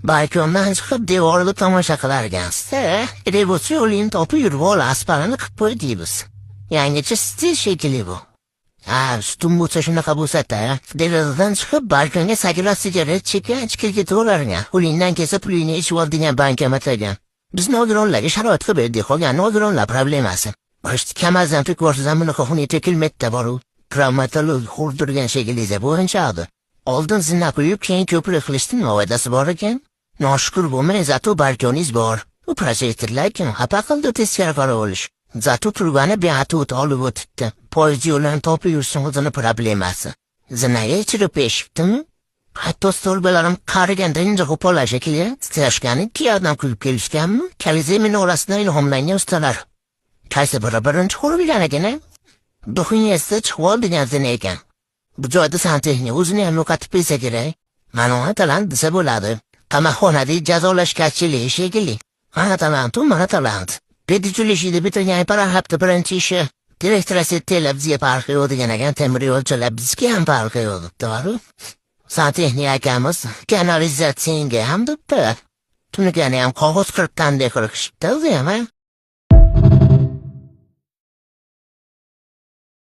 Balkondan chiqib devorni tomosha qilar ekansiz-da. Revolyutsiya yo'lini topib yurib ol, asparini qilib qo'y deymiz. Yangicha stil shekilli bu. Ha, sutun bo'lsa shunaqa bo'lsa-da, derazadan chiqib balkonga sakrab sigaret chekkan chiqib ketaverar ekan. Qo'lingdan kelsa pulingni ichib ol degan bankomat ekan. Biz nogironlarga sharoit qilib berdik, qolgan nogironlar problemasi. Boshqa kamazdan ko'rsam bunaqa xuni tekilmakda boru. Travmatolog xurdirgan shekilli bo'yicha. Oldin zina qo'yib, keyin ko'prik qilishdi, nima foydasi bor ekan? Noshukur bo'lmang, зато balkoningiz bor. U projektorlar kim xafa qildi teskari qarab olish. Зато turbani beatut olib o'tibdi. Poyezd yo'lini topib yursin o'zini problemasi. Zinaga chirib eshitdimi? Hatto stolbalarim qariganda inja qo'pollar shekilli titrashgani ikki odam kulib kelishganmi? Kolizey minorasidan ilhomlangan ustalar. Qaysi biri birinchi qurilgan ekan, a? Duxingizda chiqib ol degan zina ekan. Bu joyda santexnik o'zini ham yo'qotib qo'ysa kerak. Mana uni talant desa bo'ladi. Qamoqxonadagi jazolash kachiligi shekilli. Mana talant u, mana talant. Pedучилище bitirgan hafta birinchi ishi. Direktor telab bizga farqi yo'q degan ekan, temir yo'lchilar bizga ham farqi yo'q debdi. Santexnik akamiz kanalizatsiyaga ham debdi. Tunigani ham qog'oz qirib qanday qilishibdi o'zi ham, a?